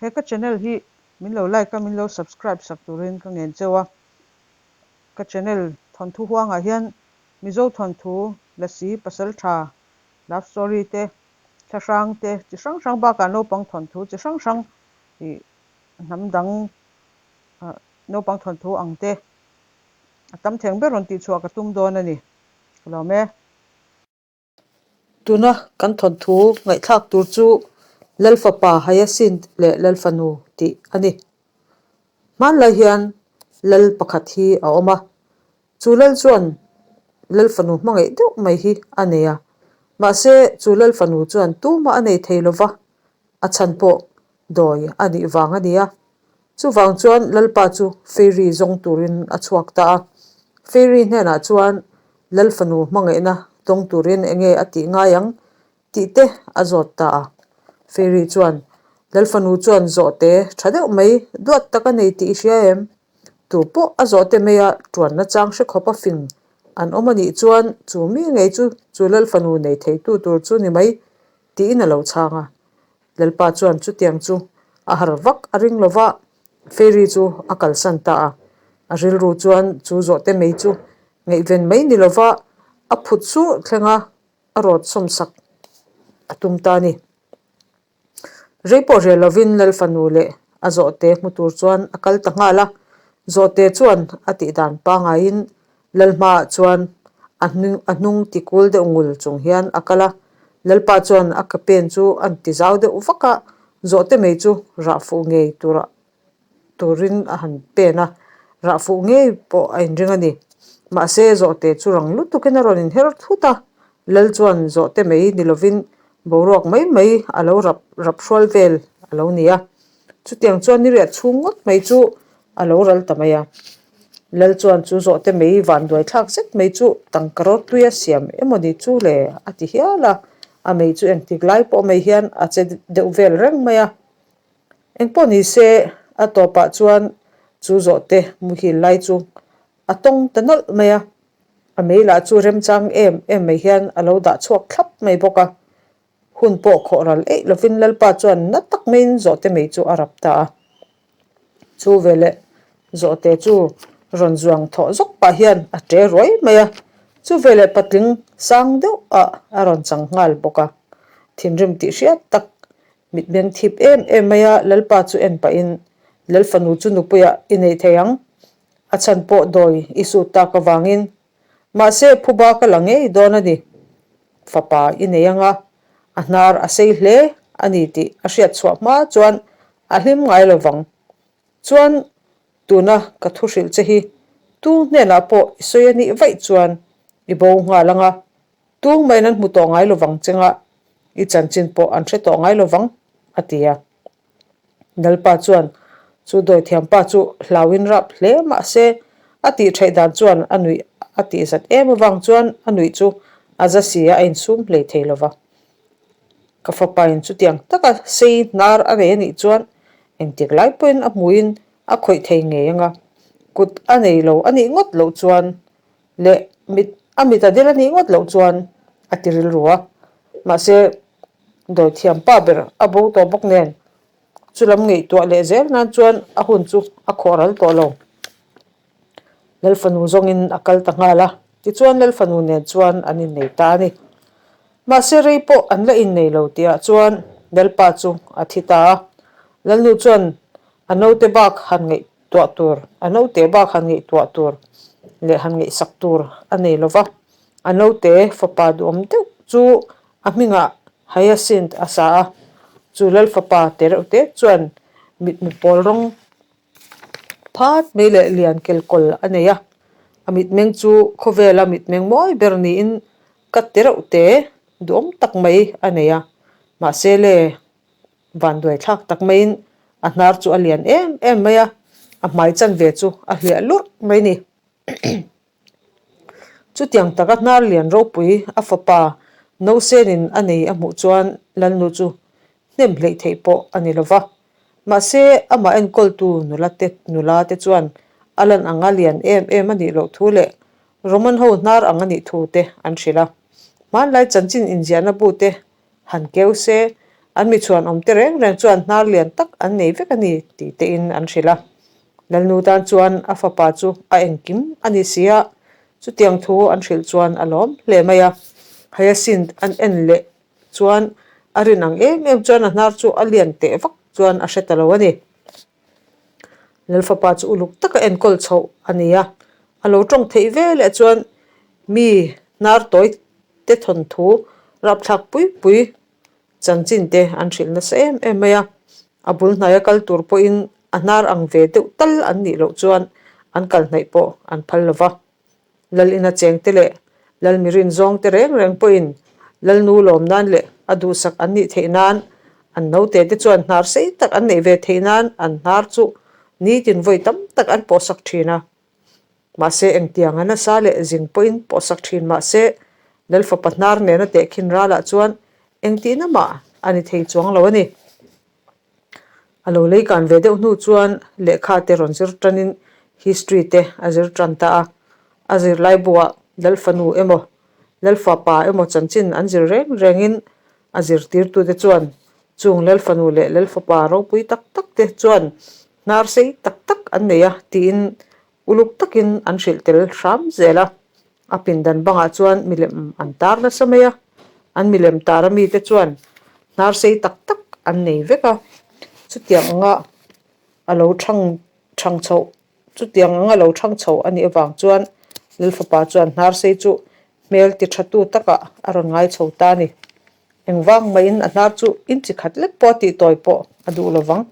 He ka channel hi min lo like a, min lo subscribe sak turin ka ngen cheu a. Ka channel thawnthu huangah hian Mizo thawnthu, Lasi, Pasaltha, Love story te, thlahrang te chi hrang hrang bakah naupang thawnthu chi hrang hrang ih hnam dang naupang thawnthu ang te a tam theng ber rawn tihchhuah ka tum dawn a ni. Ka lawm e. Tuna kan thawnthu ngaihthlak tur chu Lalfapa Hyacinth leh Lalfanu tih a ni. Hmanlai hian Lal pakhat hi a awm a, chu Lal chuan Lalfanu hmangaih deuh mai hi a nei a. Mahse, chu Lalfanu chuan tumah a nei thei lo va, a chhan pawh dawi a nih vang a ni a. Chuvang chuan Lalpa chu Fairy zawng turin a chhuak ta a. Fairy hnenah chuan Lal fanu hmangaihna tawng turin enge a tih ngai ang tih te a zawt ta a. Fairy chuan, Lal fanu chuan zawhte tha deuh mai duat tak a nei tih i hria em? Tu pawh a zawhte maia tuanna chang hre khawp a fing an awm a nih chuan chu mi ngei chu chu Lal fanu nei theitu tur chu ni mai tiin a lo chhang a. Lalpa chuan chutiang chu a har vak a ring lo va, Fairy chu a kalsan ta a. A rilru chuan chu zawhte mei chu ngaihven mai ni lo va, a phut suh thleng a, a rawt sawmsak a tum ta a ni. Rei pawh rial lovin Lal fanu leh a zawhte hmu tur chuan a kal ta nghal a. Zawhte chuan a tihdan pangaiin Lalhmaah chuan a a hnung ti kul deuh ngul chung hian a kal a, Lalpa chuan a ka pen chu a ti zau deuh vak a, zawhte mai chu rah fuh ngei tura turin a han pen a, rah fuh ngei pawh a inring a ni. Mahse, zawhte chu rang lutukin a rawn inher thut a, Lal chuan zawhte mai ni lovin boruak mai mai a lo rap rap hrual vel a lo ni a. Chutiang chuan ni riah chhung ngawt mai chu a lo ral ta mai a. Lal chuan chu zawhte mai vanduai thlak zet mai chu tangka rawtuia siam emaw ni chu le a ti hial a, a mei chu engtik lai pawh mai hian a che deuh vel reng mai a. Engpawh ni se a tawpah chuan chu zawhte muhil lai chu a tawng ta nawlh mai a, a mei lah chu remchang em em mai hian a lo dah chhuak thlap mai bawk a. Hun pawh khawh ral eih lovin Lalpa chuan na tak maiin zawhte mei chu a rap ta a. Chu veleh zawhte chu rawn zuang thawh zawk pah hian a ṭe ruai mai a, chu veleh patling sang deuh ah a rawn chang nghal bawk a. Thinrim tih hriat tak mitmeng thip em em mai a Lalpa chu en pahin Lalfanu chu nupuiah i nei thei ang, a chhan pawh dawi i sut tak avangin Mahse, phuba ka la ngei dawn a ni. Fapa i nei anga, a hnar a sei hle a ni tih a hriat chhuah hma chuan a hlim ngai lo vang. Chuan, tuna ka thu hrilh che hi tu hnenah pawh i sawi a nih vaih chuan i bo nghal anga, tung maiin an hmu tawh ngai lo vang chenga i chanchin pawh an hre tawh ngai lo vang, a ti a. Lalpa chuan chu dawithiam pa chu hlauin rap hle mah se, a tih theih dan chuan a nuih a tih zat em avang chuan a nuih chu a za si a, a insum hlei thei lo va. Ka fapain chutiang taka sei hnar a nei a nih chuan engtik lai pawhin a hmuhin a khawih thei ngei ang a, kut a nei lo a nih ngawt loh chuan leh mit a mit a del a nih ngawt loh chuan a ti rilru a. Mahse, Dawithiam pa ber a bo tawh bawk nen chulam ngaihtuah leh zel nan chuan a hun chu a khawh ral tawh lo. Lalfanu zawngin a kal ta nghal a, tichuan Lalfanu nen chuan an innei ta a ni. Mahse rei pawh an la innei lo tihah chuan Lalpa chu a thi ta a, Lalnu chuan a naute bak han ngaihtuah tur, a naute bak han ngaihtuah tur leh han ngaihsak tur a nei lo va. A naute fapa duhawm deuh chu a hmingah Hyacinth a sa a, chu lal fapa te reuh te chuan mitmu pawl rawng phat mai leh lian kelkawl a nei a, a mitmeng chu khawvela mitmeng mawi ber niin ka te reuh te duhawm tak mai a nei a, mahse le vanduai thlak tak maiin a hnar chu a lian em em mai a, a hmai chanve chu a hliah lurh mai ni. Chutiang taka hnar lian ropui a fapa Nosenin a nei a hmuh chuan Lalnu chu hnem hleih theih pawh a ni lova. Mahse, amah enkawltu nula te nula te chuan a lan anga lian em em a nih loh thu leh Roman ho hnar ang a nih thu te an hrilh a. Hmanlai chanchin inziahna bu te han keu se, An mi chhuan awm te reng reng chuan hnar lian tak an nei vek a ni tih tein an hrilh a. Lalnu tan chuan a fapa chu a engkim a ni si a, chutiang thu an hrilh chuan a lawm hle mai a. Hyacinth an en leh chuan a rin ang em em chuan a hnar chu a lian teh vak chuan a hre ta lo a ni. Lalfapa chu uluk taka enkawl chhoh a ni a, a lo tawng theih ve leh chuan mi hnar tawi te thawnthu rapthlak pui pui chanchin te an hrilh nasa em em mai a, a bul hnaia kal tur pawhin a hnar ang ve deuh tal an nih loh chuan an kal hnaih pawh an phal lo va. Lal ina cheng te leh Lal mirin zawng te reng reng pawhin Lalnu lawm nan leh a duhsak an nih theih nan an naute te chuan hnar sei tak an neih ve theih nan an hnar chu nitin vawi tam tak an pawhsak thin a. Mahse engtiang a nasa leh zing pawhin pawhsak thin mahse Lalfapa hnar nena tehkhin ralah chuan engtihna mah a ni thei chuang lo a ni. A lo lei kan ve deuh hnu chuan lehkha te rawn zir tanin history te a zir tan ta a. A zirlai buah Lalfanu emaw Lalfapa emaw chanchin an zir reng rengin a zirtirtute chuan chung Lalfanu leh Lalfapa ropui tak tak te chuan hnar sei tak tak an nei a tiin Uluk takin an hrilh tel hram zel a, a pindan bangah chuan milem an tar nasa mai a, an milem tar a mite chuan hnar sei tak tak an nei vek a, chutiang anga a lo thang thang chhoh chutiang anga lo thang chho a nih avang chuan Lalfapa chuan hnar sei chu hmel ti tha tu takah a rawn ngai chho ta a ni. Engvang maiin a hnar chu inchi khat lek pawh a tihtawi pawh a duh lovang.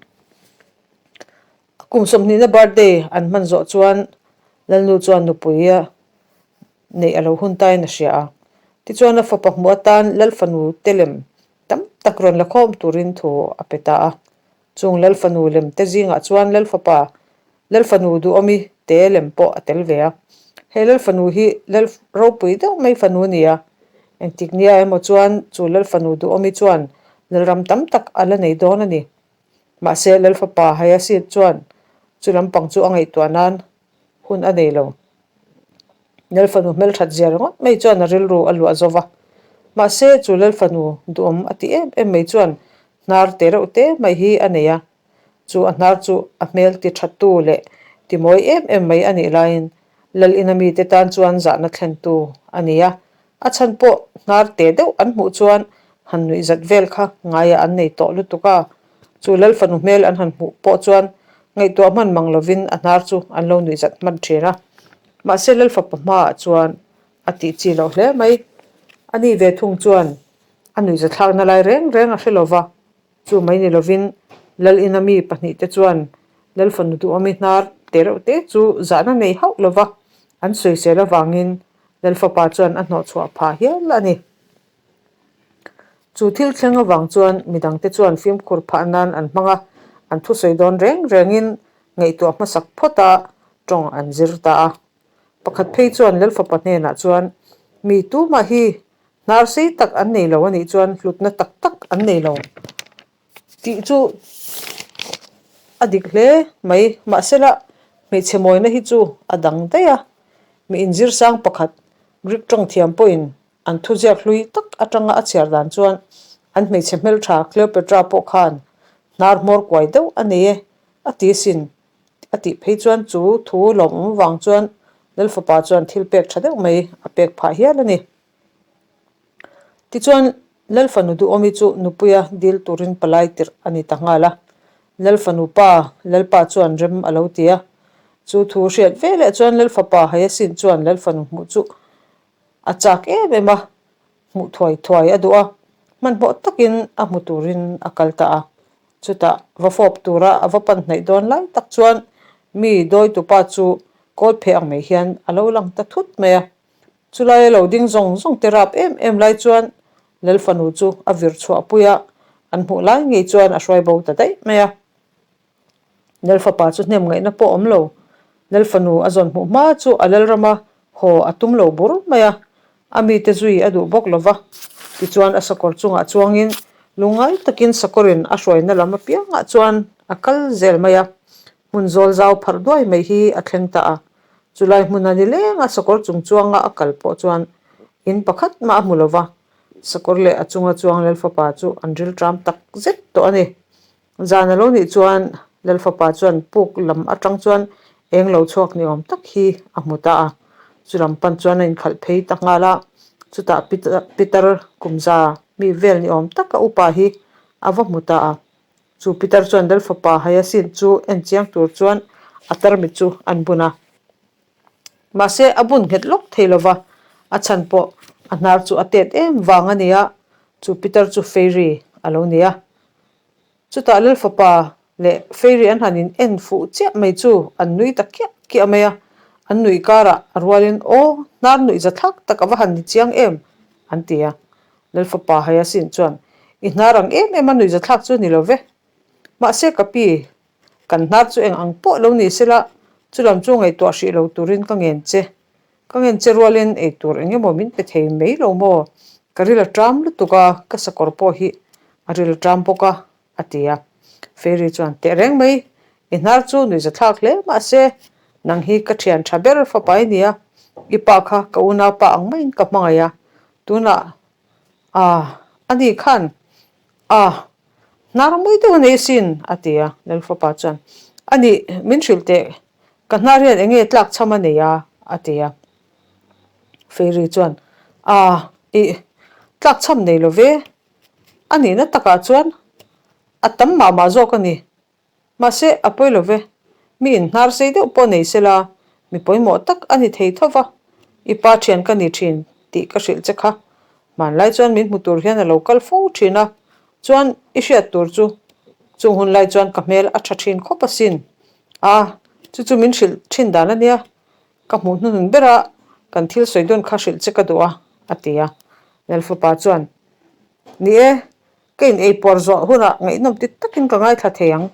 A kum sawmhnihna birthday an hman zawh chuan Lalnu chuan nupui a neih a lo hun tain a hria a. Tichuan a fapa hmuh atan Lalfanu te lem tam tak rawn la khawm turin thu a pe ta a. Chung Lalfanu lem te zingah chuan Lalfapa Lalfanu duhawmi te lem pawh a tel ve a. He Lalfanu hi Lal ropui deuh mai fanu a ni a. Engtik nia emaw chuan chu Lalfanu duhawmi chuan Lalram tam tak a la nei dawn a ni. Mahse, Lalfapa Hayasit chuan chu lampang chu a ngaihtuah nan hun a nei lo. Lalfanu hmelthat zia ringawt mai chuan a rilru a luah zo va. Mahse, chu Lalfanu duhawm a ti em em mai chuan hnar te reuh te mai hi a nei a. Chu a hnar chu a hmel ti thattu leh ti mawi em em mai a nih laiin Lal ina mite tan chuan zahna thlentu a ni a. A chhan pawh hnar te deuh an hmuh chuan han nuih zat vel kha ngaiah an nei tawh lutuk a, chu Lalfanu hmel an han hmuh pawh chuan ngaihtuah hman mang lovin a hnar chu an lo nuih zat hman thin a. Mahse Lalfapa hmaah chuan a tih chi loh hle mai. A ni ve thung chuan a nuih zathlakna lai reng reng a hre lova, chu mai ni lovin Lal ina mi pahnihte chuan Lalfanu duhawmi hnar te reuh te chu zahna nei hauh lova an sawisel avangin Lalfapa chuan a hnawhchhuah phah hial a ni. Chu thil thleng avang chuan midangte chuan fimkhur phah nan an hmang a, an thusawi dawn reng rengin ngaihtuah hmasak phawt a tawng an zir ta a. Pakhat phei chuan Lalfapa hnenah chuan, Mi tumah hi hnar sei tak an nei lo a nih chuan hlutna tak tak an nei lo tih chu a dik hle mai. Mahsela hmeichhe mawina hi chu a dang daih a, mi inzir sang pakhat Greek tawng thiam pawhin an thuziak hlui tak atanga a chhiar dan chuan an hmeichhe hmeltha Cleopatra pawh khan hnar hmawr kuai deuh a nei e a ti sin a tih phei chuan chu thu lawmawm vang chuan Lalfapa chuan thil pek tha deuh mai a pek phah hial a ni. Tichuan, Lalfanu Duhawmi chu nupuia dil turin palai tirh a ni ta nghal a. Lalfanu pa, Lalpa chuan rem a lo ti a. Chu thu hriat veleh chuan Lalfapa Hayasin chuan Lalfanu hmuh chu a chak em em a, hmuh thuai thuai a duh a. Hmanhmawh takin a hmu turin a kal ta a. Chutah va fawp tura a va pan hnaih dawn lai tak chuan mi dawitupa chu kawl pheh ang mai hian a lo lang ta thut mai a. Chulai a lo ding zawng zawng te rap em em lai chuan Lal fanu chu a vir chhuah pui a, an hmuh lai ngei chuan a hruai bo ta daih mai a. Lal fapa chu hnem ngaihna pawh awm lo, Lal fanu a zawn hmuh hma chu a lal rama haw a tum lo bur mai a, a mite zui a duh bawk lo va. Tichuan a sakawr chungah chuangin lungngai takin sakawrin a hruaina lam apiangah chuan a kal zel mai a, Hmun zawl zau pharh duai mai hi a thleng ta a, chulai hmuna ni lenga sakawr chung chuanga a kal pawh chuan in pakhat mah a hmu lo va. Sakawr leh a chunga chuang Lalfapa chu an rilṭam tak zet tawh a ni. Zan a lo nih chuan Lalfapa chuan puk lam atang chuan eng lo chhuak ni awm tak hi a hmu ta a. Chu lam pan chuan a inkhalh phei ta nghal a, chutah Pitar kumza mi vel ni awm taka upa hi a va hmu ta a. Chu Pitar chuan Lalfapa Hyacinth chu en chiang tur chuan a tarmit chu an bun a. Mahse, a bun nghet lawk thei lo va, a chhan pawh a hnar chu a tet em vang a nia, chu Pitar chu Fairy a lo ni a. Chutah Lalfapa leh Fairy an han in en fuh chiah mai chu an nui ta kiah kiah mai a, an nuih karah a rualin Aw, hnar nuih za thlak tak a va han ni chiang em? an ti a. Lalfapa Hyacinth chuan, I hnar ang em em a nuih za thlak chu ni lo ve. Mahse ka pi, Kan hnar chu eng ang pawh lo ni sela, chulam chu ngaihtuah hrih lo turin ka ngen che. Ka ngen che rualin ei tur eng emaw min pe thei mai lo maw? Ka ril a ṭam lutuk a, ka sakawr pawh hi a ril a ṭam bawk a, a ti a. Fairy chuan, Teh reng mai, i hnar chu nuihzathlak hle mahse, nang hi ka ṭhian ṭha ber fapa i ni a, i pa kha ka unaupa ang maiin ka hmangaih a, tunah Ah, ani khan, ah, hnar mawi deuh a nei asin, a ti a. Lalfapa chuan, A nih, min hrilh teh, ka hnar hian eng nge tlak chham a nei a? a ti a. Fairy chuan, Ah, ih, tlak chham nei lo ve, a nihna takah chuan a tam mah mah zawk a ni. Mahse, a pawi lo ve. Mi inhnar sei deuh pawh nei sela, mi pawimawh tak a ni thei tho va. I pa thian ka ni thin tih ka hrilh che kha. Hmanlai chuan min hmu tur hian a lo kal fo thin a, chuan i hriat tur chu chung hun lai chuan ka hmel a tha thin khawp asin. A, chu chu min hrilh thin dan a nia. Ka hmuh hnuhnun bera kan thil sawi dawn kha hrilh che ka duh a, a ti a. Lalfapa chuan, Ni e, Ka in ei puar zawh hunah ngaihnawm ti takin ka ngaithla thei ang.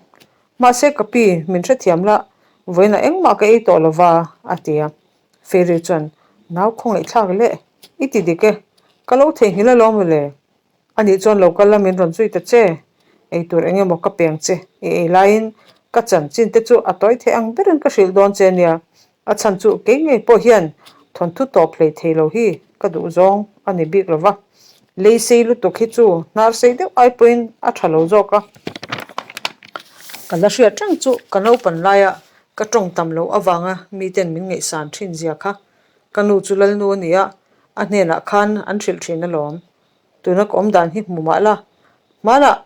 Mahse ka pi, min hrethiam la, vawiinah engmah ka ei tawh lova, a ti a. Fairy chuan, Nau khawngaihthlak le, i ti dik e, ka lo theihnghilh alawm mawle. Anih chuan lo kal la min rawn zui ta che, ei tur eng emaw ka peng che, i ei laiin ka chanchin te chu a tawi thei ang berin ka hrilh dawn che nia, A chhan chu kei ngei pawh hian thawnthu tawp hlei thei lo hi ka duh zawng a ni bik lo va, lei sei lutuk hi chu hnar sei deuh ai pawhin a tha lo zawk a. Ka la hriat reng chu ka naupan laia ka tawng tam loh avanga miten min ngaihsan thin zia kha ka nu chu Lalnu a ni a, a hnenah khan an hrilh thin alawm. Tuna ka awm dan hi hmu mah la, hmanah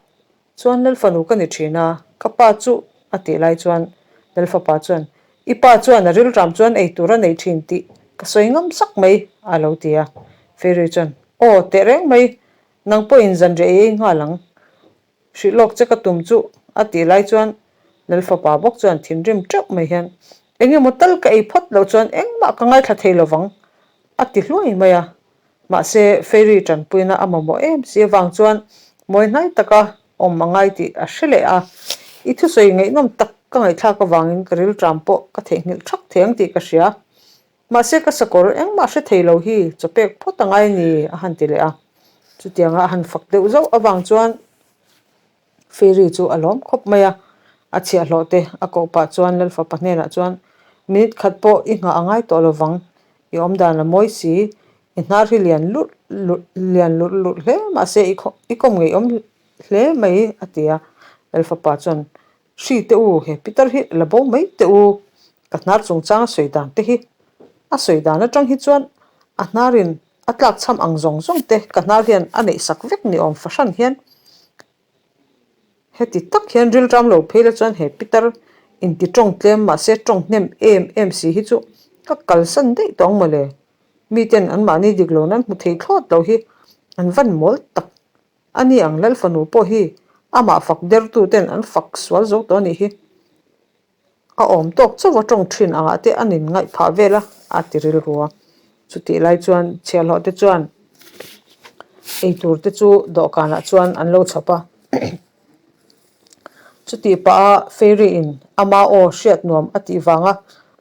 Chuan Lalfanu ka ni thin a, ka pa chu a tih lai chuan Lalfapa chuan, I pa chuan a rilram chuan ei tur a nei thin tih ka sawi ngam sak mai, a lo ti a. Fairy chuan, Aw, teh reng mai, nang pawhin zanriah i ei nghal ang. Hrilh lawk che ka tum chu, a tih lai chuan Lalfapa bawk chuan thinrim teuh mai hian, Eng emaw tal ka ei phawt loh chuan engmah ka ngaithla thei lovang, a ti hluai mai a. Mahse, Fairy tanpuina a mamawh em si avang chuan mawi hnai taka awm a ngai tih a hre leh a. I thusawi ngaihnawm tak ka ngaihthlak avangin ka rilṭam pawh ka theihnghilh ṭhak thei ang tih ka hria. Mahse, ka sakawr engmah hre thei lo hi chawpek phawt a ngai ni a han ti leh a. Chutianga a han fak deuh zauh avang chuan Fairy chu a lawm khawp mai a, a chhiahhlawh te a koh pah chuan Lalfapa hnenah chuan, Minute khat pawh i nghah a ngai tawh lovang, i awmdan a mawi si, i hnar hi lian lurh lurh lian lurh lurh hle mahse i i kawm ngeiawm hle mai a ti a. Lalfapa chuan, Hri teh u, he pitar hi la bo mai teh u, ka hnar chungchang a sawi dan te hi a sawi dan atang hi chuan a hnarin A tlakchham ang zawng zawng te ka hnar hian a neih sak vek ni awm fahran hian heti tak hian rilram lo phei la chuan he pitar inti tawng tlem mahse tawng hnem em em si hi chu ka kalsan daih tawh ang mawle. Miten anmahni dik lo nan hmu thei thlawt lo hi an van mawl tak a ni ang Lalfanu pawh hi amah fak dertu ten an fak sual zo tawh a nih hi. A awm tawk chauh a tawng thin angah te an in ngaih phah vel a, a ti rilru a. Chutih lai chuan chhiahhlawh te chuan eitur te chu dawhkanah chuan an lo chhawp a. Chutih pah a Fairy in ama aw hriat nuam a tih vanga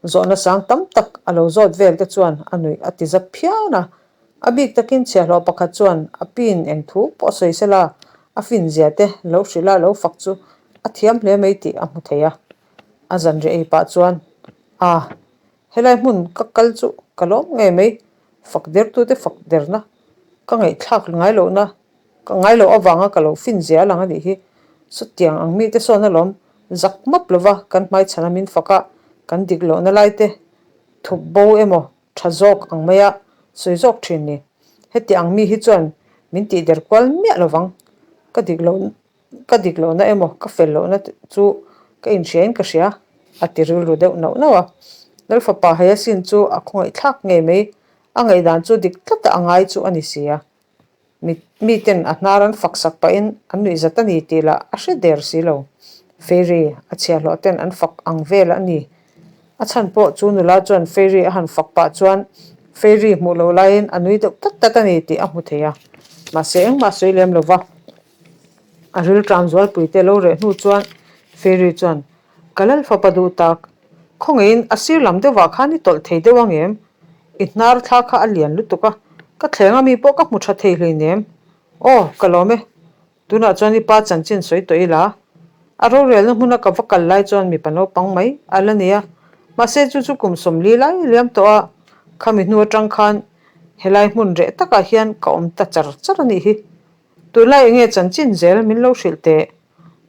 zawhna sang tam tak a lo zawt vel te chuan a nuih a ti zap phian a. A bik takin chhiahhlawh pakhat chuan a pin eng thu pawh sawi sela a fin zia te lo hrilh a lo fak chu a thiam hle mai tih a hmu thei a. A zanriah ei pah chuan, Ah, helai hmun ka kal chu ka lawm ngei mai, fak dertute fak derna. Ka ngaihthlak ngai lohna, ka ngai loh avanga ka lo fin zia lang a nih hi. Chutiang ang mite sawn alawm zak map lova kan hmaichhana min fak a, kan dik lohna lai te thup bo emaw tha zawk ang maia sawi zawk thin ni. Heti ang mi hi chuan min tihder kual miah lovang. Ka dik loh ka dik lohna emaw ka fel lohna chu ka inhriain ka hria a ti rilru deuh nauh nauh a. Lalfapa Hayasin chu a khawngaihthlak ngei mai. A ngaihdan chu dik tlata a ngai chu a ni si a. Mi miten a hnar an fak sak pahin an nuih zat a ni tih lah a hre der si lo. Fairy a chhiahhlawh ten an fak ang vel a ni. A chhan pawh chu nula chuan Fairy a han fak pah chuan Fairy hmuh loh laiin a nui deuh tat tat a ni tih a hmu thei a. Mahse engmah sawi lem lo va. A rilṭam zualpuite lo reh hnu chuan Fairy chuan Ka lal fapa duh tak, khawngaihin a sir lam deuhah khan i tawlh thei deuh ang em? I hnar thla kha a lian lutuk a, ka thleng ami pawh ka hmu tha thei hleinem. Aw, ka lawm e. Tunah chuan i pa chanchin sawi tawh ila. A rorelna hmuna ka va kal lai chuan mipa naupang mai a la ni a, mahse chu chu kum 40 lai a liam tawh a, khami hnu atang khan helai hmun reh takah hian ka awm ta char char a nih hi. Tunlai enge chanchin zel min lo hrilh teh.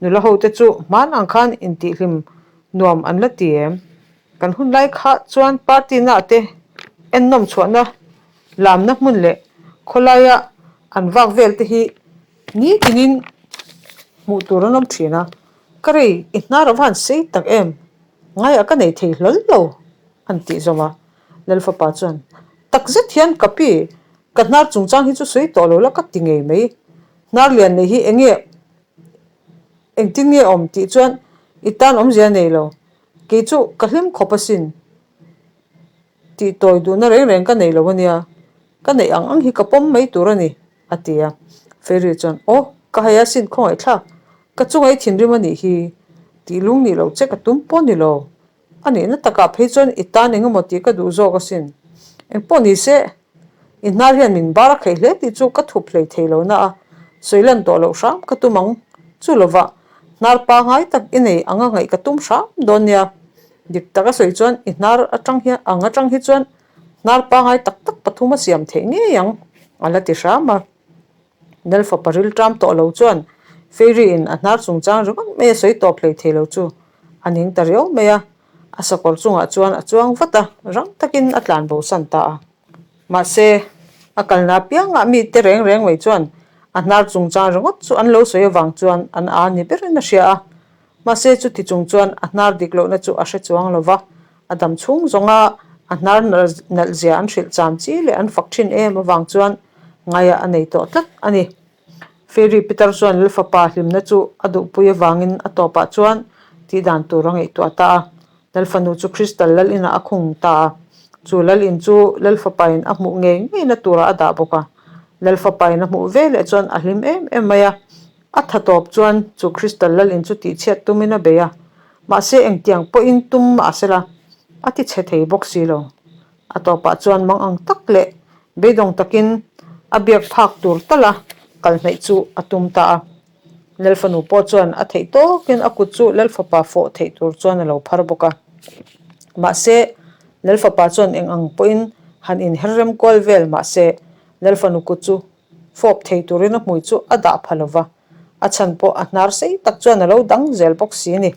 Nula hote chu hman ang khan intihhlim nuam an la ti em? Kan hun lai kha chuan party na te ennawm chhuahna lamna hmun leh khawlaia an vak vel te hi nitinin hmuh tur an awm thin a. Ka rei i hnar a van sei tak em? Ngaiah ka nei thei hlawl lo an tih zawm a. Lalfapa chuan, Tak zet hian ka pi, ka hnar chungchang hi chu sawi tawh lo la ka ti ngei mai. Hnar lian nei hi eng nge engtin nge awm tih chuan i tan awmzia nei lo. Kei chu ka hlim khawp asin tih tawi duhna reng reng ka nei lo ania. Ka neih ang ang hi ka pawm mai tur a ni, a ti a. Fairy chuan, Aw, ka hai asin khawngaihthlak, ka chunga i thinrim a nih hi tih lung nih loh che ka tum pawh ni lo. A nihna takah phei chuan i tan eng emaw tih ka duh zawk asin. Engpawh ni se, i hnar hian min bar a kheih hle tih chu ka thup hlei thei lo na a, sawi lan tawh loh hram ka tum ang. Chu lovah, hnar pangai tak i nei anga ngaih ka tum hram dawn nia. Dik taka sawi chuan i hnar atang hian ang atang hi chuan hnar pangai tak tak pathum a siam theih ngei ang, a la ti hram a. Nel fapa rilṭam tawh lo chuan Fairy in a hnar chungchang ringawt mai a sawi tawp hlei thei lo chu a ning ta riau mai a, a sakawr chungah chuan a chuang vat a, rang takin a tlan bosan ta a. Mahse, a kalna apiangah mite reng reng mai chuan a hnar chungchang ringawt chu an lo sawi avang chuan an a ni berin a hria a. Mahse, chuti chung chuan a hnar dik lohna chu a hre chuang lo va, A dam chhung zawnga a hnar nalh zia an hrilh cham chi leh an fak thin em avang chuan ngaiah a nei tawh tlat a ni. Fairy Peter chuan Lalfapa hlimna chu a duhpui avangin a tawpah chuan tih dan tur a ngaihtuah ta a. Lalfanu chu Crystal lal inah a khung ta a. Chu lal in chu Lalfapain a hmuh ngei ngeina turah a dah bawk a. Lalfapain a hmuh veleh chuan a hlim em em mai a. A tha tawp chuan chu Crystal lal in chu tihchhiat tumin a bei a, mahse engtiang pawhin tum mah se la, a ti chhe thei bawk si lo. A tawpah chuan mang ang tak leh beidawng takin a biak phak tur tala kal hnaih chu a tum ta a. Lalfanu pawh chuan a theih tawkin a kut chu Lalfapa fawh theih tur chuan a lo phar bawk a. Mahse, Lalfapa chuan eng ang pawhin han inher rem kual vel mahse Lalfanu kut chu Fawp thei turin a hmui chu a dah pha lo va, a chhan pawh a hnar sei tak chuan a lo dang zel bawk si a ni.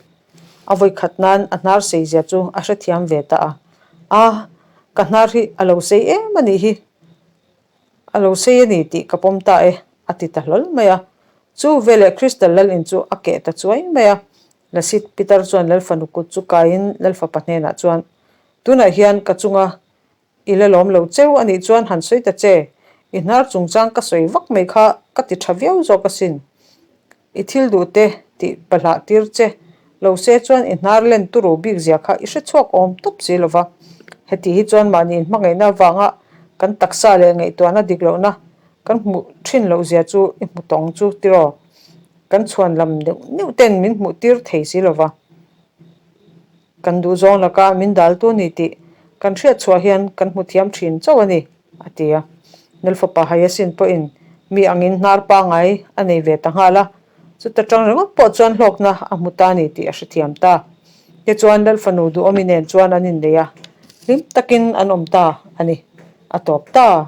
A vawikhat nan a hnar sei zia chu a hrethiam ve ta a, A, ka hnar hi a lo sei em a nih hi, a lo sei a ni tih ka pawm ta e, a ti ta hlawl mai a. Chu veleh Crystal lal in chu a keh ta chuai mai a. Lasit Pitar chuan Lalfanu kut chu kaiin Lalfapa hnenah chuan, Tunah hian ka chunga I la lawm lo cheu a nih chuan han sawi ta che, i hnar chungchang ka sawi vak mai kha ka ti tha viau zawk asin. I thil duh te tih pahlah tir che lo se chuan i hnar len turu bik zia kha i hre chhuak awm tawp si lo va. Heti hi chuan mahni inhmangaihna avanga kan taksa leh ngaihtuahna dik lohna kan hmuh thin loh zia chu i hmu tawng chu tiraw? Kan chhuan lam neuh neuh ten min hmuh tir thei si lo va. Kan duhzawng laka min daltu ni tih kan hriat chhuah hian kan hmu thiam thin chauh a ni, a ti a. Nulfapa Hayasin pawhin mi angin hnar pangai a nei ve ta nghal a, chuta tang ringawt pawh chuan hlawkna a hmu ta ni tih a hrethiam ta. Tichuan Lalfanu duhawmi nen chuan an innei a, hlim takin an awm ta a ni, a tawp ta.